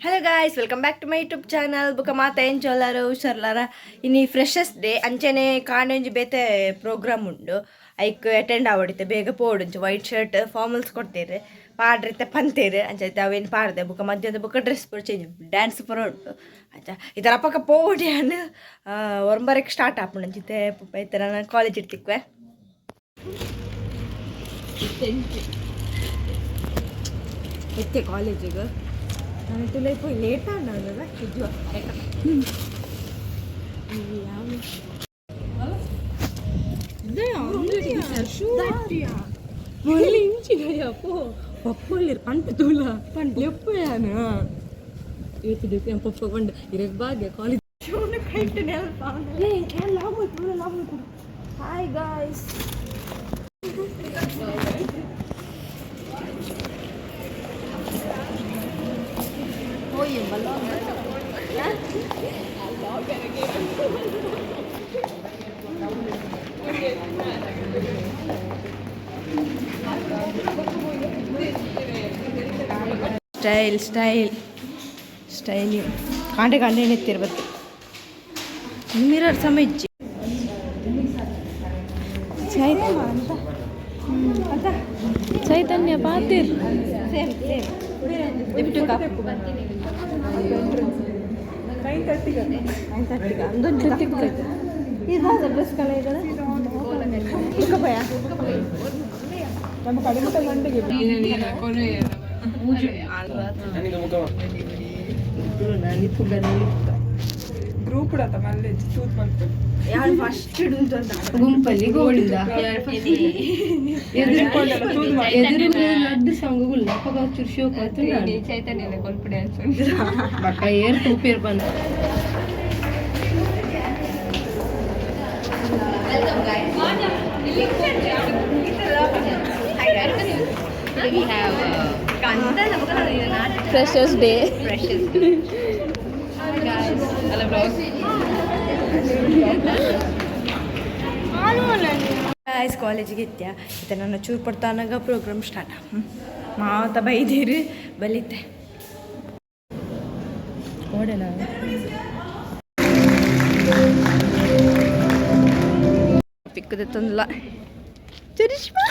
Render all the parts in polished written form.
Hello guys, welcome back to my YouTube channel. ಬುಕ ಮಾತ ಎಂಚೊಲ್ಲಾರ? ಹುಷಾರ್ಲಾರ? ಇನಿ freshers day. ಅಂಚನೆ ಕಾಂಡೆ ಬೇತೆ ಪ್ರೋಗ್ರಾಮ್ ಉಂಡು. ಐಕ್ ಅಟೆಂಡ್ ಆವಡಿತೆ ಬೇಗ ಪೋಡುಂಚು. ವೈಟ್ ಶರ್ಟ್, ಫಾರ್ಮಲ್ಸ್ ಕೊಡ್ತೇರು, ಪಾಡ್ರಿತೆ ಪಂತೇರು. ಅಂಚೈತೆ ಅವೇನು ಪಾಡ್ದೆ. ಬುಕ ಮಧ್ಯಾಹ್ನ ಬುಕ್ಕ ಡ್ರೆಸ್ ಪೂರ ಚೇಂಜ್, ಡ್ಯಾನ್ಸ್ ಪೂರ ಉಂಟು. ಅಂಚ ಈ ಥರ ಅಪಕ ಪೋವಡಿ. ಅನ್ ಒರಂಬರೆಕ್ ಸ್ಟಾರ್ಟ್ ಆಪುಂಡು. ಅಂಚಿತೆ ಈ ಥರ ನಾನು ಕಾಲೇಜ್ ಇಡ್ತಿಕ್ವೆ. ಎತ್ತೆ ಕಾಲೇಜಿಗೆ ನಾನು ತುಲೈ ಪೋಯಿ ಲೇಟ್ ಆಂಡ ಕಿಜ್ವ. ಯಾವ ಇಂಚಿನ ಪಪ್ಪೊಲ್ಲೆರ್ ಪಂಪೆ ತೂಲ ಲೆಪ್ಪು. ಯಾನು ಇವತ್ತು ಪಪ್ಪ ಪಂಡ ಇರೆಗ್ ಭಾಗ್ಯ college. Hi guys. Style, style, style. ಕಾಂಡೆ ಕಾಂಡೆ ಎತ್ತಿರ್ಬತ್ತು. ಮಿರರ್ ಸಮ ಇಜ್ಜಿ. ಚೈತನ್ಯ ಪಾತಿರ್. ಸೇಮ್ ಸೇಮ್ ಲಿಫ್ಟ್ ಕಾಪು. 9:30ಗೆ, 9:30ಗೆ ಅಂದೊಂದು. ಇದಾದ ಡ್ರೆಸ್ ಕಲ ಇದಲ್ಲ. ಭಯ. ನಮ್ಮ ಕಡಿಮೆ ಗಂಟೆಗೆ. ಗ್ರೂಪ್ ಮಲ್ಲೆ ತೂತ್ ಮಲ್ಪೆ. ಯಾರು ಫಸ್ಟ್ ಗುಂಪಲ್ಲಿ ಗೋವಿಂದ ಎದುರು ಲಡ್ಡು ಸಂಗ ಗುಲ್ಲ ಅಪ್ಪಗ ಚೂರು ಶೋಕ್. ಚೈತನ್ಯದ ಕಾನ್ಫಿಡೆನ್ಸ್ ಬಟ್ ಏರ್ ತೂಪೇರ್ ಬಂದ. Welcome guys. We have freshers day. Freshers guys. Hello vlog. Guys, ಕಾಲೇಜಿಗೆ ಇತ್ಯ. ಇತ್ತೆ ನನ್ನ ಚೂರು ಪಡ್ತಾನಾಗ ಪ್ರೋಗ್ರಾಮ್ ಸ್ಟಾರ್ಟ್. ಮಾತ ಬೈದಿರು, ಬಲಿತೆ. ಓಡೆನಾ? ಪಿಕ್ಕದ ತಂದಲ ಚರಿಷ್ಮಾ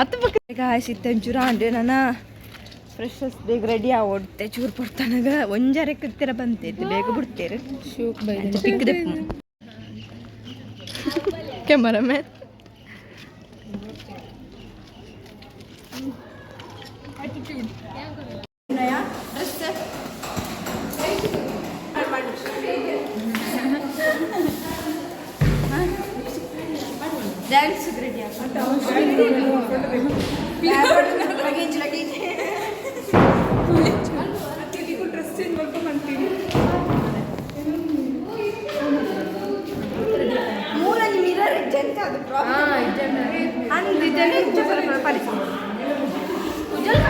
ಆತ ಪಕ್ಕ. ಗಾಯ್ಸ್, ಇತ್ತೆ ಒಂಚೂರು ಆಂಡ್ ನನ್ನ ಫ್ರೆಶರ್ಸ್ ಬೇಗ ರೆಡಿ ಆವೊಡ್ತೆ. ಚೂರು ಪಡ್ತಾನಾಗ ಒಂಜಾರೆ ಕತ್ತಿರ ಬಂತೈತೆ. ಬೇಗ ಬಿಡ್ತೇರು. ಶೋಕ್ ಬೈದ. ಪಿಕ್ಕದೆಪ್ಪು. Cameraman. Dress. Dance ready. Luggage, luggage. Dress change ಮಾಡ್ಕೊಂಡ್ಬಂತೀನಿ. ಮೂರಲ್ಲಿ ಮಿರರ್ ಇಜ್ಜಂತ, ಅದು ಪ್ರಾಬ್ಲಮ್. ಅಂದ್ ಜನ ಹೆಚ್ಚು ಪರಿಸ್ಥಿತಿ. ಉಜ್ವಲ್.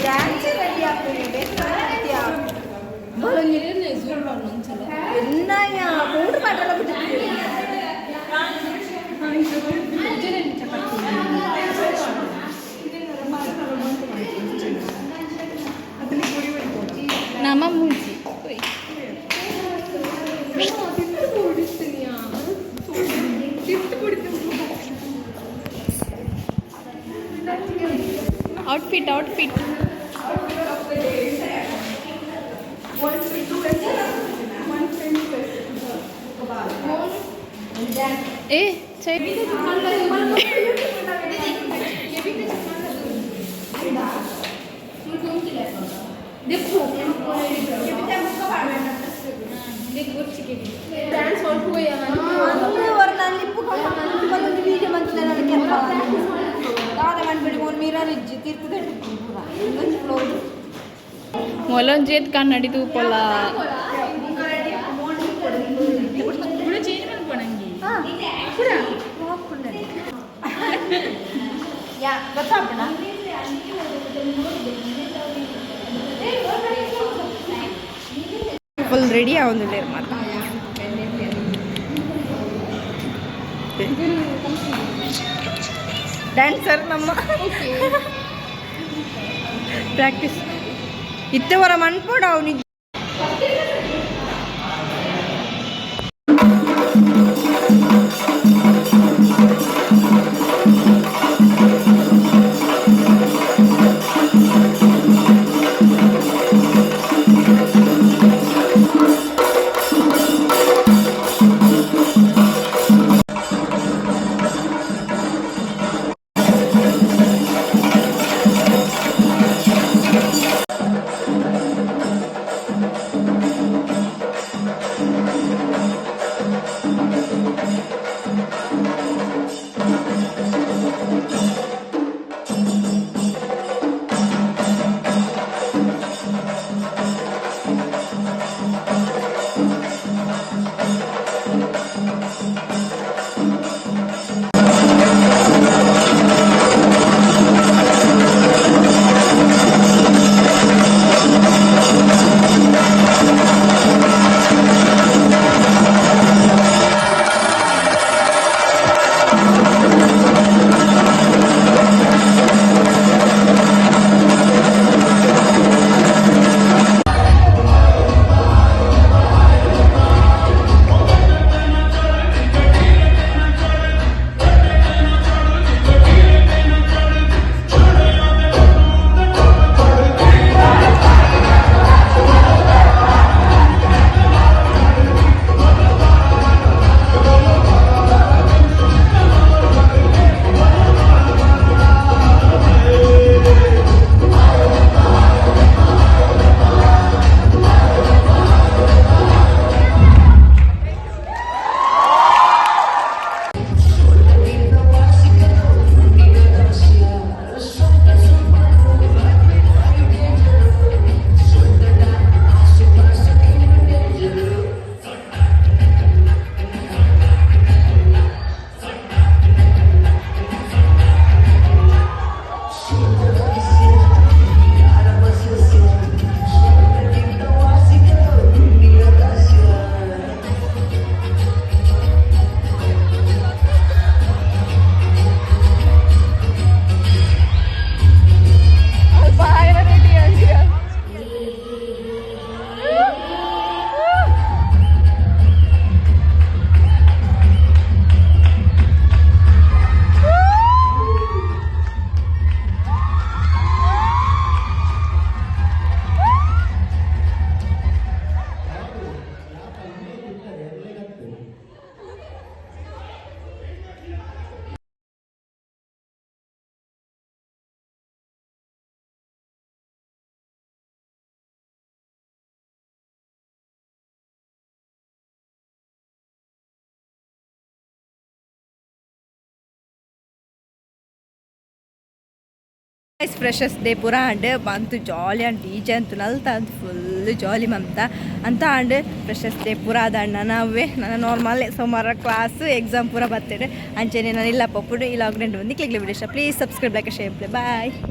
ಡ್ಯಾನ್ಸ್ ರೆಡಿ ಆಗ್ತದೆ. ಎನ್ನಯ್ಯ ಪೌಡ್ರ್ ಮಾಡಲ್ಲ. ನಮ್ಮ ಮುಂಚಿ. Outfit, outfit. ಏ ಚೈ. ವೀಡಿಯೋ ಮಂತ್ಲೆ ದಾದ ಮನ್ಬಿಡಿ. ಒಂದು ಮಿರರ್ ಇಜ್ಜಿ, ತೀರ್ತದೆ. ಫ್ಲೋರ್. ಮೊಲೊಂಜೇತ್ ಕನ್ನಡಿ ತೂಪೊಲ. ಯಾ ಗೊತ್ತಾಪಣ. ಫುಲ್ ರೆಡಿ ಆವೊಂದುಲ್ಲೆರ್ ಮಾತ. ಡ್ಯಾನ್ಸರ್ ನಮ್ಮ ಪ್ರಾಕ್ಟೀಸ್ ಇತ್ತೆ ಹೊರ ಮನ್ಪೋಡು ಅವನಿಗೆ. ಫ್ರೆಶರ್ಸ್ ಡೇ ಪೂರ ಆಂಡ್ ಬಂತು ಜಾಲಿ ಅಂಡ್ ಡಿಜೆ ಅಂತು ನಲ್ತ ಅಂತ ಫುಲ್ ಜಾಲಿ ಮಂತ ಅಂತ ಆಂಡ್. ಫ್ರೆಶರ್ಸ್ ಡೇ ಪೂರ ಆದ. ನಾವೇ ನನ್ನ ನಾರ್ಮಲ್ ಸೋಮವಾರ ಕ್ಲಾಸ್ ಎಕ್ಸಾಮ್ ಪೂರ ಬರ್ತೇನೆ. ಅಂಚೆನೆ ನಾನು ಇಲ್ಲ ಪಪ್ಪುಡು ಈ ಲಾಗ್ನೆಂಟ್ ಬಂದು click video. Please subscribe, like, share. Bye.